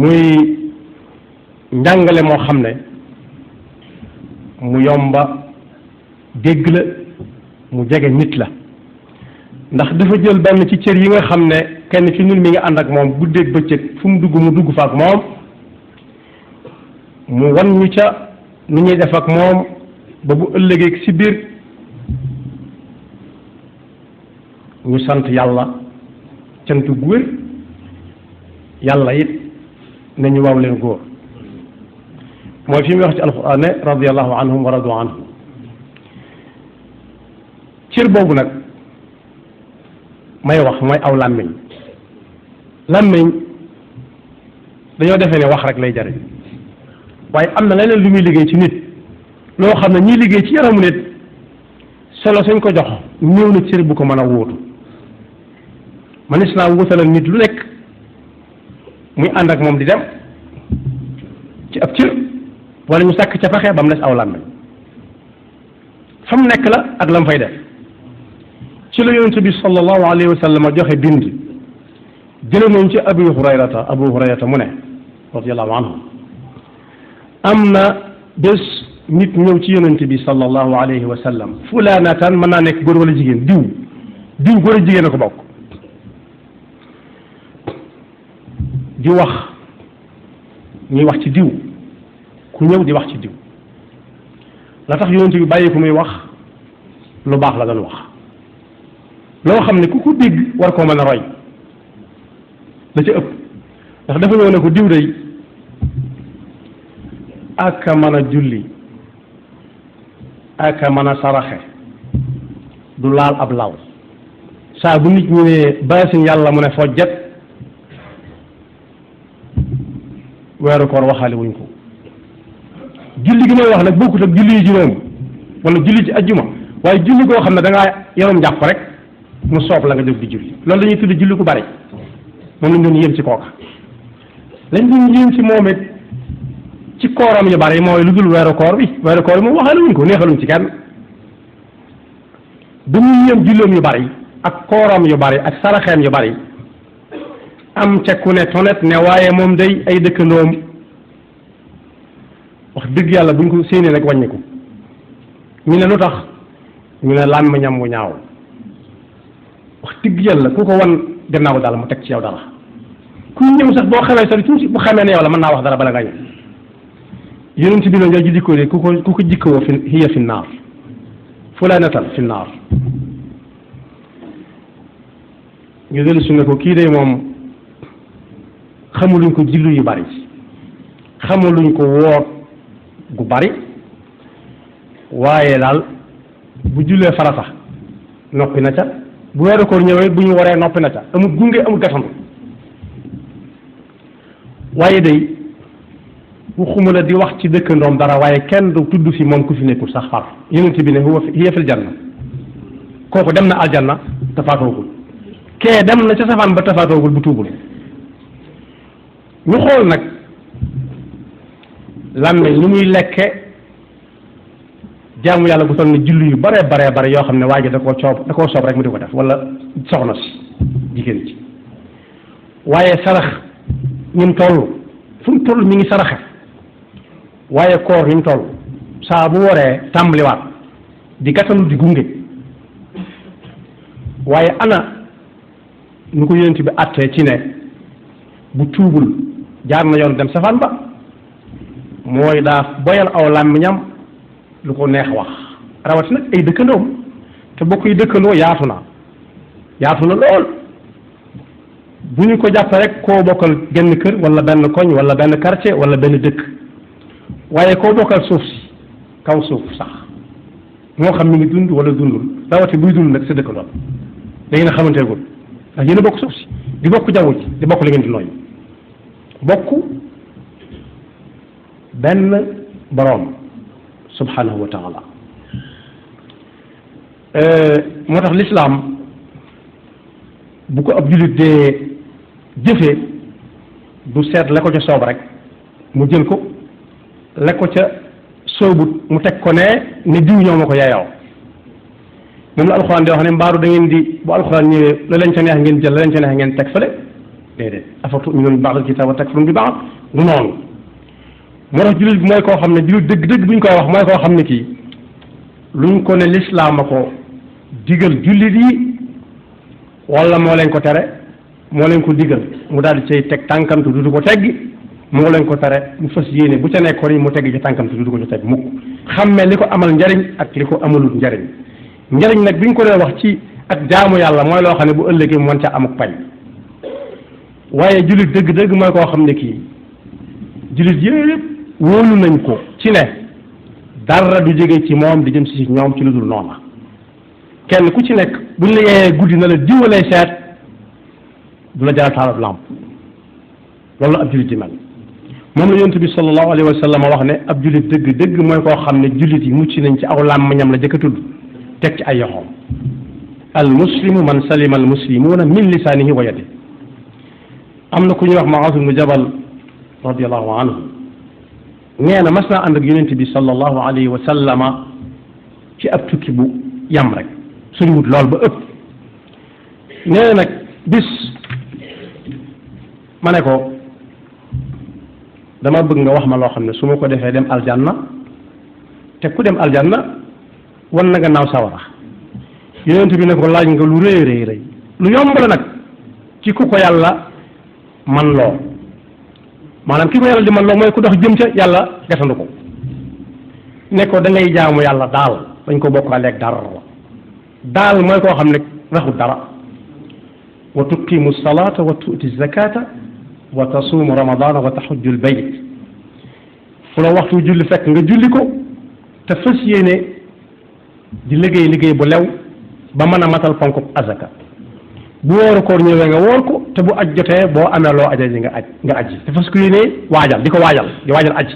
muy njàngale moo xam ne mu yomba dégg la mu jege nit la ndax dafa jël benn ci cër yi nga xam ne kenn ci ñun mi nga ànd ak moom guddeeg bëccëg fu mu dugg fa ak moom mu wan ñu ca nu ñuy def ak moom ba bu ëllëgee ci biir ñu sant yàlla cant gu wér yàlla it nañu waaw leen góor mooy fi muy wax ci alquran ne radiyallahu anhum wa radu anhu cër boobu nag may wax mooy aw làmmiñ dañoo defee ne wax rek lay jariñ waaye am na leneen lu muy liggéey ci nit loo xam ne ñiy liggéey ci yaramu nit solo suñ ko jox néew na cër bu ko mën a wóotu man islaam wutalal nit lu nekk muy ànd ak moom di dem ci ab cër wala ñu sàkk ca fexe ba mu des aw làmmiñ fa mu nekk la ak la mu fay def ci la yonent bi sallallahu alayhi wa sallam joxe bind jële nañ ci abu hurayrata mu ne radiyallahu anhu am na bés nit ñëw ci yonent bi sallallahu alayhi wa sallam fulaanatan mën naa nekk góor wala jigéen diw góor a jigéen a ko bokk di wax ñuy wax ci diw ku ñëw di wax ci diw la tax yonent bi bàyyi ko muy wax lu baax la doon wax loo xam ne ku ko dégg war koo mën a roy la ca ëpp ndax dafa ñëw ne ko diw day aka mën a julli aka mën a saraxe du laal ab law saa bu nit ñu ne baasin yàlla mu ne fojjet weeru koor waxaale wuñ ko julli gi may wax nag bokkut ak julli yi juróom wala julli ci ajjuma waaye julli koo xam ne da ngaa yaram jàpp rek mu soob la nga jóg di julli loolu dañuy tudd julli ku bari moom lañ doon yéem ci kooka lañ doon yéem ci moom it ci kooram yu bari mooy lu dul weeru koor bi moom waxaale wuñ ko neexaluñ ci kenn dañuy yéem julleem yu bari ak kooram yu bari ak saraxeem yu bari am ca ku ne tonet ne waaye moom day ay dëkkandoom wax dëgg yàlla buñ ko séenee rek wàññiku ñu ne lu tax ñu ne làmmiñam wu ñaaw wax dëgg yàlla ku ko wan gannaaw daal mu teg ci yow dara ku ñëw sax boo xamee sax tuuti bu xamee ne yow la mën naa wax dara bala nga ñëw yonent bi noonu ji jikkoo de ku ko jikkoo fi hiya fi naar fulaanatan fi naar ñu dellu su ne ko kii de moom xamuluñ ko julli yu bari xamuluñ ko woor gu bari waaye daal bu jullee farata noppi na ca bu weeru koor ñëwee bu ñu waree noppi na ca amul gunge amul gatandu waaye day waxuma la di wax ci dëkkandoom dara waaye kenn du tudd fi moom ku fi nekkul sax far yonent bi ne hiya fil janna kooku dem na aljanna te faatoogul kee dem na ca safaan ba te faatoogul bu tuubul ñu xool nag làmmiñ lu muy lekke jaamu yàlla bu toll ni julli yu bare yoo xam ne waa ji da koo soob rek mu di ko def wala soxna si jigéen ci waaye sarax ñun toll fu mu toll mi ngi saraxe waaye koor ñu toll saa bu waree tàmbaliwaat di gàttalu di gunge waaye ana nu ko yonent bi attee ci ne bu tuubul jaar na yoon dem safaan ba mooy daa boyal aw làmmiñam lu ko neex wax rawati nag ay dëkkandoom te bokk yi dëkkandoo yaatu na lool bu ñu ko jàpp rek koo bokkal genn kër wala benn koñ wala benn quartier wala benn dëkk waaye koo bokkal suuf si kaw suuf sax moo xam mi ngi dund wala dundul rawati buy dund nag sa dëkkandoo da ngeen a xamanteegul ndax yéen a bokk suuf si di bokk jaww ji di bokk li ngeen di nooy bokk benn boroom subhanahu wa taala moo tax lislaam bu ko ab jullit dee jëfee du seet la ko ca soob rek mu jël ko la ko ca soobut mu teg ko ne diw ñoo ma ko yaayoo moom la alxuraan di wax ne mbaaru da ngeen di bu alxuraan ñëwee la leen ca neex ngeen jël la leen ca neex ngeen teg fële déedéet afa tu'minuuna bi ba'dil kitaab wa takfuruuna bi ba'd du noonu. moo tax jullit bi mooy koo xam ne jullit dëgg-dëgg bu ñu koy wax mooy koo xam ne kii luñ ko ne lislaam a ko digal jullit yi wala moo leen ko tere moo leen ko digal mu daal di cay teg tànkam te du ko teggi moo leen ko tere mu fas yéene bu ca nekkoon mu tegg ci tànkam te du ko ca teg mukk xammee li ko amal njariñ ak li ko amalut njariñ njariñ nag bi ñu ko dee wax ci ak jaamu yàlla mooy loo xam ne bu ëllëgee mu mën ca amuk pay waaye jullit dëgg-dëgg mooy koo xam ne kii jullit yëpp wóolu nañ ko ci ne dara du jóge ci moom di jëm si ñoom ci lu dul noona kenn ku ci nekk buñ la yeeyee guddi na la diwalay seet du la jaral taalab làmp loolu ab jullit di mel moom la yonent bi sallallahu alayhi wa sallam wax ne ab jullit dëgg dëgg mooy koo xam ne jullit yi mucc nañ ci aw làmmiñam la jëkk a tudd teg ci ay yoxoom al muslimu man salima al muslimuuna min lisaanihi wa yadihi am na ku ñuy wax Muaaz ibnu Jabal radiallahu anhu nee na mas naa ànd ak yonent bi sallallahu alayhi wa sallama ci ab tukki bu yam rek suñu wut lool ba ëpp nee na nag bis ma ne ko dama bëgg nga wax ma loo xam ne su ma ko defee dem aljanna te ku dem aljanna wan na nga naaw sawara yonent bi ne ko laaj nga lu rëy rëy rëy lu yomb la nag ci ku ko yàlla man loo maanaam ki ko yàlla di man loo mooy ku dox jëm ca yàlla gatandu ko ne ko da ngay jaamu yàlla daal dañ ko bokkaaleeg dara daal mooy koo xam ne raxul dara wa tuqimu salata wa tuuti zakata wa tasuumu ramadana wa taxujju lbayt fu la waxtu julli fekk nga julli ko te fas yéene di liggéey liggéey bu lew ba mën a matal ponkub azaka bu wooru koor ñëwee nga woor ko te bu aj jotee boo amee loo aja ji nga aji te fas ko yéene waajal di ko waajal di waajal aji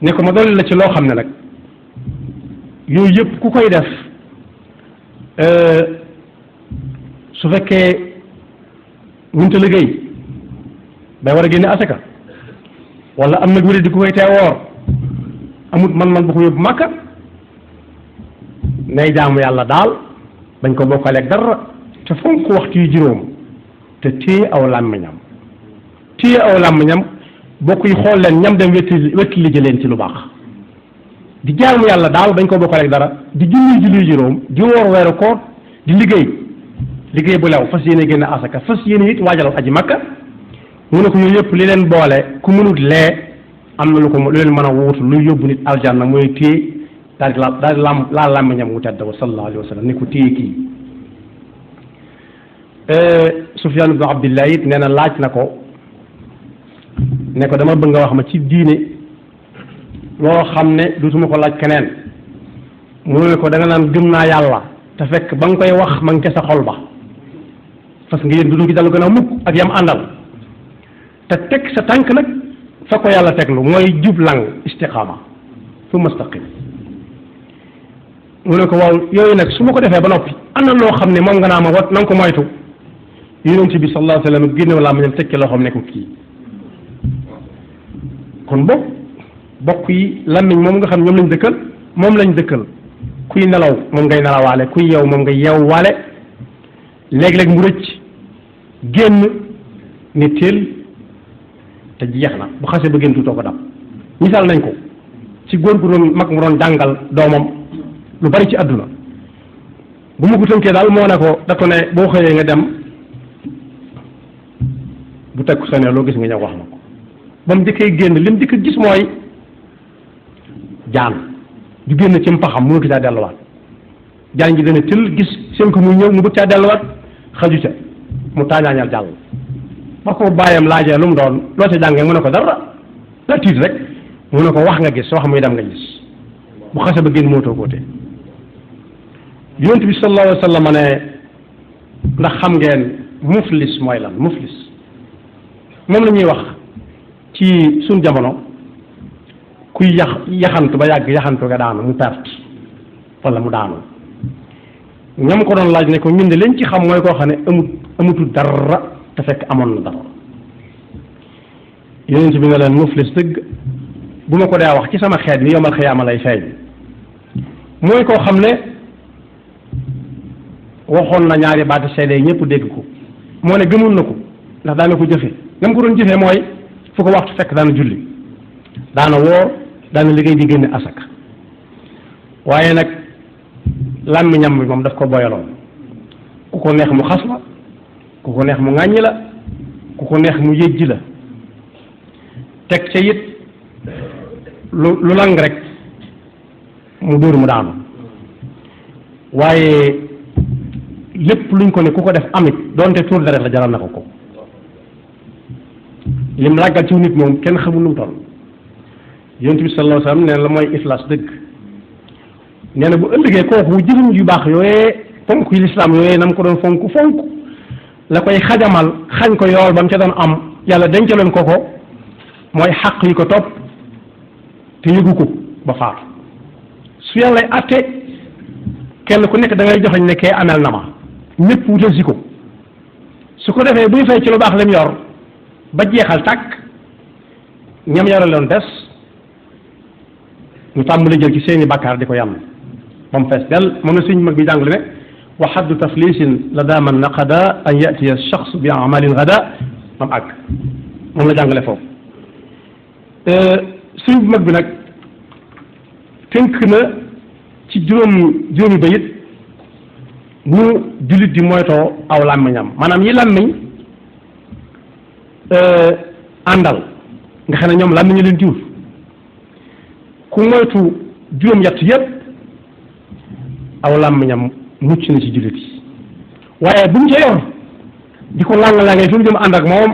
ne ko ma dolli la ci loo xam ne nag yooyu yëpp ku koy def su fekkee mënut a liggéey bay war a génne asaka wala am na wéri di ku koy tee woor amut man bu ko yóbbu màkka nay jaamu yàlla daal bañ ko bokkaleeg dara te fonk waxtu yu juróom te téye aw làmmiñam bokk yi xool leen ñam dem wetti li leen ci lu baax di jaamu yàlla daal bañ ko bokkaleeg dara di julli juróom di woor weeru koor di liggéey bu lew fas yéene génne asaka fas yéene it waajal aji makka mu ne ko yooyu yëpp li leen boole ku mënut lee am na lu leen mën a wuutu luy yóbbu nit aljanna mooy téye daal di laal làmmiñam mu tedd wa sallallahu alayhi wa sallam ne ko téye kii Sufyaan ibnu Abdillah it nee na laaj na ko ne ko dama bëgg nga wax ma ci diine loo xam ne dutuma ko laaj keneen mu ne ko da nga naan gëm naa yàlla te fekk ba nga koy wax ma ngi ca sa xol ba parce que yéen du gi dalu gën a mukk ak yam àndal te teg sa tànk nag fa ko yàlla teglu mooy jublang istiqaama fu mustaqim mu ne ko waaw yooyu nag su ma ko defee ba noppi am na loo xam ne moom nga naa ma wat na nga ko moytu yonent bi sallallahu alayhi wa sallam génne laa ma ñam tekki loo xam ne ko kii kon bokk yi làmmiñ moom nga xam ñoom lañ dëkkal kuy nelaw moom ngay nelawaale kuy yeew moom ngay yeewwaale léeg-léeg mu rëcc génn ne teel te jeex na bu xasee ba génn tuutoo ko dam misaal nañ ko ci góor gu doon mag mu doon jàngal doomam lu bari ci àdduna bu ma ko tënkee daal moo ne ko da ko ne boo xëyee nga dem bu teg sa ne loo gis nga ñëw wax ma ko ba mu njëkkee génn li mu njëkk gis mooy jaan du génn ci mpaxam mënatu caa delluwaat jaan ji dana tël gis seen ko muy ñëw mu bëgg caa delluwaat xaju ca mu taañaañal jàll ba ko bàyyam laajee lu mu doon loo ca jàngee mu ne ko dara la tiit rek mu ne ko wax nga gis wax muy dem nga gis bu xase ba génn mootoo koote yonent bi sallallahu alayhi wa sallam ne ndax xam ngeen muflis mooy lan muflis moom la ñuy wax ci suñ jamono kuy yaxantu ba yàgg yaxantu nga daanu mu perte wala mu daanu ñam ko doon laaj ne ko ñun de lañ ci xam mooy koo xam ne amutul dara te fekk amoon na dara yonent bi ne leen muflis dëgg bu ma ko dee wax ci sama xeet bi yomal xiyaama lay feeñ mooy koo xam ne waxoon na ñaari baati seede yi ñëpp dégg ko moo ne gëmul na ko ndax daana ko jëfe nam ko doon jëfee mooy fu ko waxtu fekk daana julli daana woor daana liggéey di génne asaka waaye nag làmmiñam bi moom daf ko boyaloon ku ko neex mu xas la ku ko neex mu ŋàññi la ku ko neex mu yëjji la teg ca it lu lang rek mu dóor mu daanu waaye lépp luñ ko ne ku ko def amit doonte tuur deret la jaral na ko lim làggal ci nit moom kenn xamul nu mu toll yonent bi sallallahu alayhi wa sallam nee na la mooy ixlaas dëgg nee na bu ëllëgee kooku bu jëfam yu baax yooyee fonk yi lislaam yooyee na mu ko doon fonk la koy xajamal xañ ko yool ba mu ca doon am yàlla dencaloon ko mooy xaq yi ko topp te yëgu ko ba faatu su yàlla atte kenn ku nekk da ngay joxañ ne kee amel na ma ñëpp wutal si ko su ko defee buy fay ci lu baax lim yor ba jeexal tàkk ñam yoraloon des ñu tàmbali jël ci seeni bàkkaar di ko yàmm ba mu fees del moom na suñ mag bi jàngale ne wa xaddu taflisin la daa man naqada an yatiya shaxs bi amalin gada mam àgg moom la jàngale foofu suñ mag bi nag tënk na ci juróomi bayit mu jullit di moytoo aw làmmiñam maanaam yi làmmiñ àndal nga xam ne ñoom làmmiñu leen jur ku moytu juróom-ñett yépp aw làmmiñam mucc na ci jullit yi waaye bu mu ca yor di ko làng-làngee fi mu jëm ànd ak moom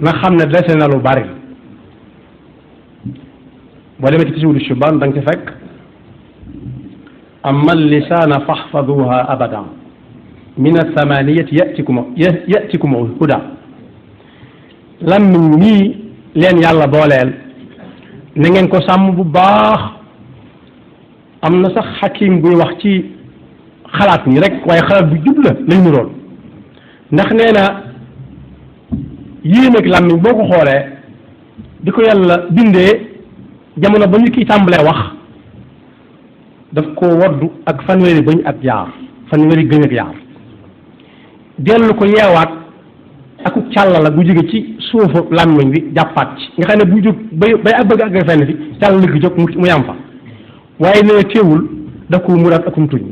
na xam ne dese na lu bari boo demee ci Tazawudu Shubaan da nga ci fekk amma lisaana faxfaduha abadan min athamaniyati yatikum huda làmmiñ mii leen yàlla booleel na ngeen ko sàmm bu baax am na sax xakim buy wax ci xalaat ni rek waaye xalaat bu jub la lay nirool ndax nee na yéen ak làmmiñ boo ko xoolee di ko yàlla bindee jamono ba ñu kiy tàmbalee wax daf ko woddu ak fanweeri bañ ak yaar fanweeri gëñ ak yaar dellu ko yeewaat aku càlla la bu jóge ci suufu làmmiñ bi jàppaat ci nga xam ne bu jóg bay ak bëgg ak fenn fi càll li jóg mu yam fa waaye nee na teewul da ko muraat akum tuñ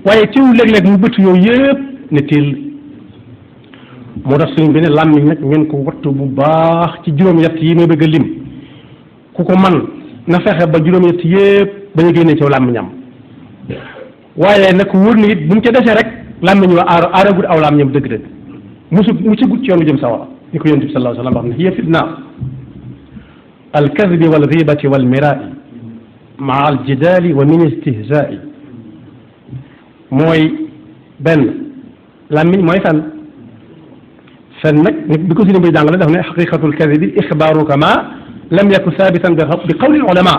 waaye teewul léeg-léeg mu bëtt yooyu yëpp ne teel moo tax suñ bi ne làmmiñ nag ngeen ko wattu bu baax ci juróom-ñett yi may bëgg a lim ku ko man na fexe ba juróom-ñett yëpp ba ñu génnee ci làmmiñam waaye nag wóor na it bu mu ca desee rek làmmiñ wa aaragut aw làmmiñam dëgg-dëgg mu ci gut ci yoon bu jëm sawara ni ko yonent bi sallallahu alayhi wa sallam wax ne hiya fitna alkadbi walghibati walmirai maa aljidali wa min istihzai mooy benn làmmiñ mooy fen nag bi ko si bay jàngale daf ne xaqiqatul kadibi ixbaaruka ma lam yaku sabitan bi qawli ulama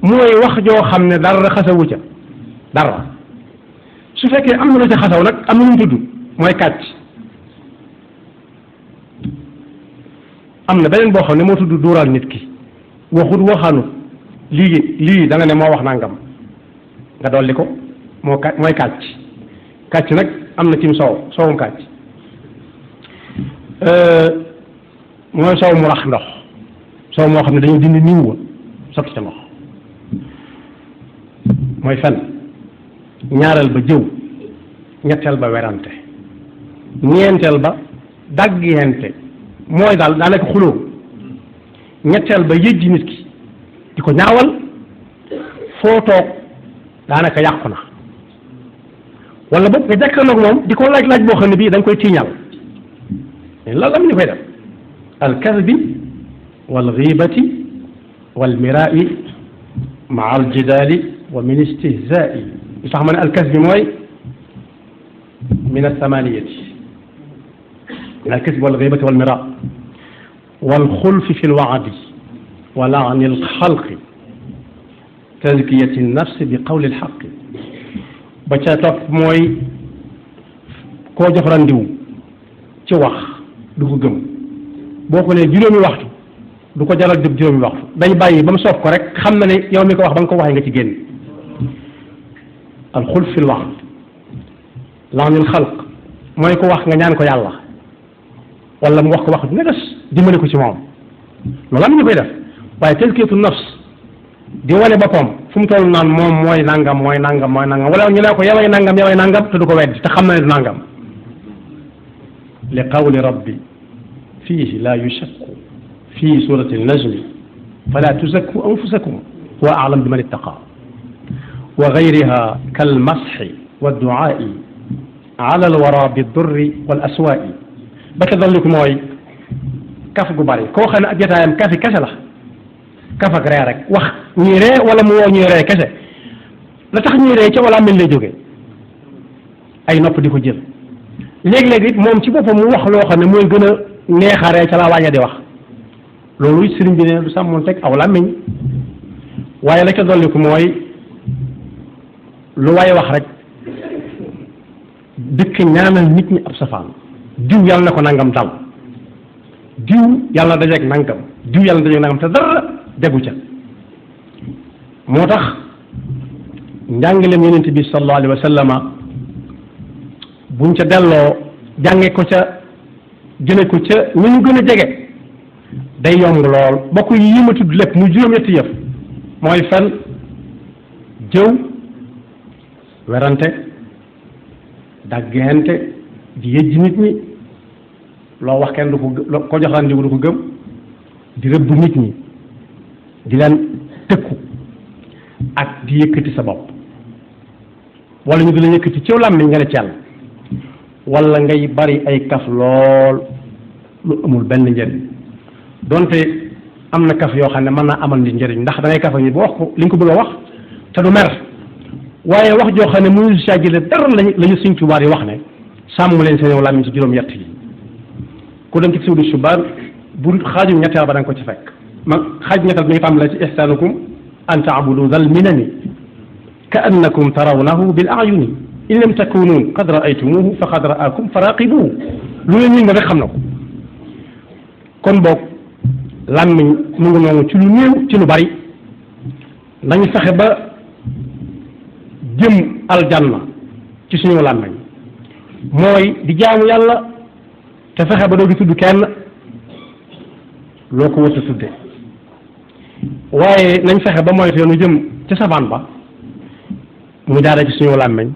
mooy wax joo xam ne dara xasawu ca dara su fekkee am na la ca xasaw nag am na lu mu tudd mooy kàcc am na beneen boo xam ne moo tudd duural nit ki waxut waxaanu lii da nga ne moo wax nangam nga dolli ko mooy kàcc nag am na cim soowum kàcc mooy soow mu rax ndox soow moo xam ne dañoo dindi niw wa sotti ca ndox mooy fen ñaareel ba jëw ñetteel ba werante ñeenteel ba daggente mooy daal daanaka xuloo ñetteel ba yëjji nit ki di ko ñaawal foo toog daanaka yàqu na wala boog nga jàkkaarloog moom di ko laaj boo xam ne bii da nga koy tiiñal loolu am ñu koy def alkadbi walghibati walmirai maa aljidaali wa min istihzai li tax ma ne alkadbi mooy min athamaniyati من الكذب والغيبة والمراء والخلف في الوعد ولعن الخلق تزكية النفس بقول الحق بتشاتف موي كو جفران ديو ci wax du ko gëm boo ko nee juróomi waxtu du ko jaral jëb juróomi waxtu day bàyyi ba mu soof ko rek xam na ne yow mi ko wax ba nga ko waxee nga ci génn alxulf fi lwaxd laanil xalq mooy ko wax nga ñaan ko yàlla wala mu wax ko wax dina des dimbali ko ci moom loolu am ñu koy def waaye tazkiyatu nafs di wane boppam fu mu toll naan moom mooy nangam wala ñu ne ko yaway nangam te du ko weddi te xam na ne du nangam li qawli rabbi fiihi la yushakku fi surati an-najmi fala tuzakku anfusakum huwa a'lam biman ittaqa wa ghayriha kalmasxi wadduaai ala alwara biddurri wal aswaai ba ca dolliku mooy kaf gu bari koo xam ne ak jotaayam kafi kese la kaf ak ree rek wax ñuy ree wala mu woo ñuy ree kese la tax ñuy ree ca wala mel lay jógee ay nopp di ko jël léeg-léeg it moom ci boppam mu wax loo xam ne mooy gën a neexaree ca la waaja di wax loolu sëriñ bi ne du sàmmoon teg aw làmmiñ waaye la ca dolliku mooy lu waaye wax rek dëkk ñaanal nit ñi ab safaan diw yàlla na ko nangam dal diw yàlla na dajeeg nangam diw yàlla na dajeeg nangam te dara déggu ca moo tax njàngaleem yonent bi sallallahu alayhi wa sallama buñ ca delloo jànge ko ca jëme ko ca ñu ñu gën a jege day yomb lool bokk yi ma tudd lépp muy juróom-ñetti yëf mooy fen jëw werante daggente di yëjj nit ñi loo wax kenn du ko jox randiwu du ko gëm di rëbb nit ñi di leen tëkku ak di yëkkati sa bopp wala ñu di la yëkkati ci làmmiñ nga ne cell wala ngay bari ay kaf lool lu amul benn njëriñ donte am na kaf yoo xam ne mën naa amal nit njëriñ ndax da ngay kafa ñi ba wax ko li nga ko bëgg a wax te du mer waaye wax joo xam ne mënul saa jële dara lañu Sëñ Tuubaa yi wax ne sàmm leen seen làmmiñ ci juróom-ñett yi ku dem ci Sawdu Shubaan bu xaajum ñetteel ba da nga ko ci fekk xaaj ñetteel bi mi ngi tàmbalee ci ihsaanukum an taabudu zal minani ka annakum tarawnahu bil ayuni in lam takunu qad raaytumuhu faqad raakum faraqibuhu lu leen ñi ma rek xam na ko kon boog làmmiñ mu ngi noonu ci lu néew ci lu bari nañu fexe ba jëm aljanna ci suñu làmmiñ mooy di jaamu yàlla te fexe ba doo di tudd kenn loo ko wër a tudde waaye nañ fexe ba moytu nu jëm ca safaan ba mu jaaree ci suñu làmmiñ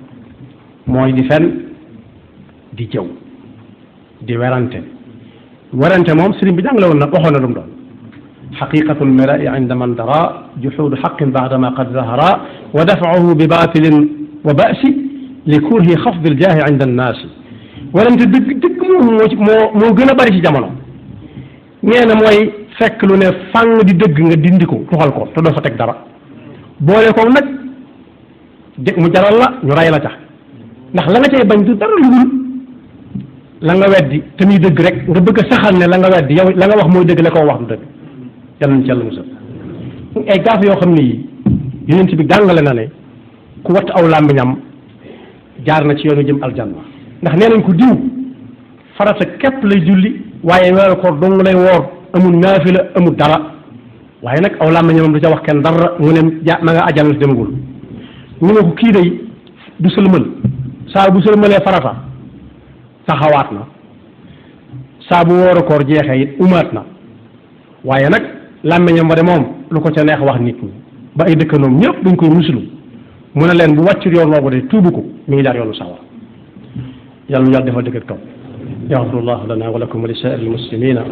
mooy di fen di jëw di werante moom sëriñ bi jàngale woon na waxoon na lu mu doon xaqiqatu lmirai inda man dara juxuudu xaqin baadama qad zahara wa dafauhu bi batilin wa basi li kurhi xafdi ljaahi inda annaasi werante dëgg moo gën a bari ci jamono nee na mooy fekk lu ne fàng di dëgg nga dindi ko tuxal ko te doo fa teg dara boole ko nag mu jaral la ñu ray la tax ndax la nga cay bañ du dara lu dul la nga weddi te muy dëgg rek nga bëgg a saxal ne la nga weddi yow la nga wax mooy dëgg la koo wax du dëgg yàlla na ci yàlla musal ay gaaf yoo xam ne yi yonent bi jàngale na ne ku watt aw làmmiñam jaar na ci yoonu jëm aljanna ndax nee nañ ko diw farata képp lay julli waaye weeru koor dong lay woor amul naafila amul dara waaye nag aw làmmiñam du ca wax kenn dara mu ne ma nga àjjana si demagul ñu ne ko kii day du sëlmal saa bu sëlmalee farata taxawaat na saa bu wooru koor jeexee it umaat na waaye nag làmmiñam ba de moom lu ko ca neex wax nit ñi ba ay dëkkandoom ñëpp dañ koy musulu mu ne leen bu wàccul yoon boobu de tuubu ko mi ngi jaar yoonu sawar yàlla nu yàlla defal dëgg ak kaw yaxfirullahu lana wa lakum wa li saa'iril muslimina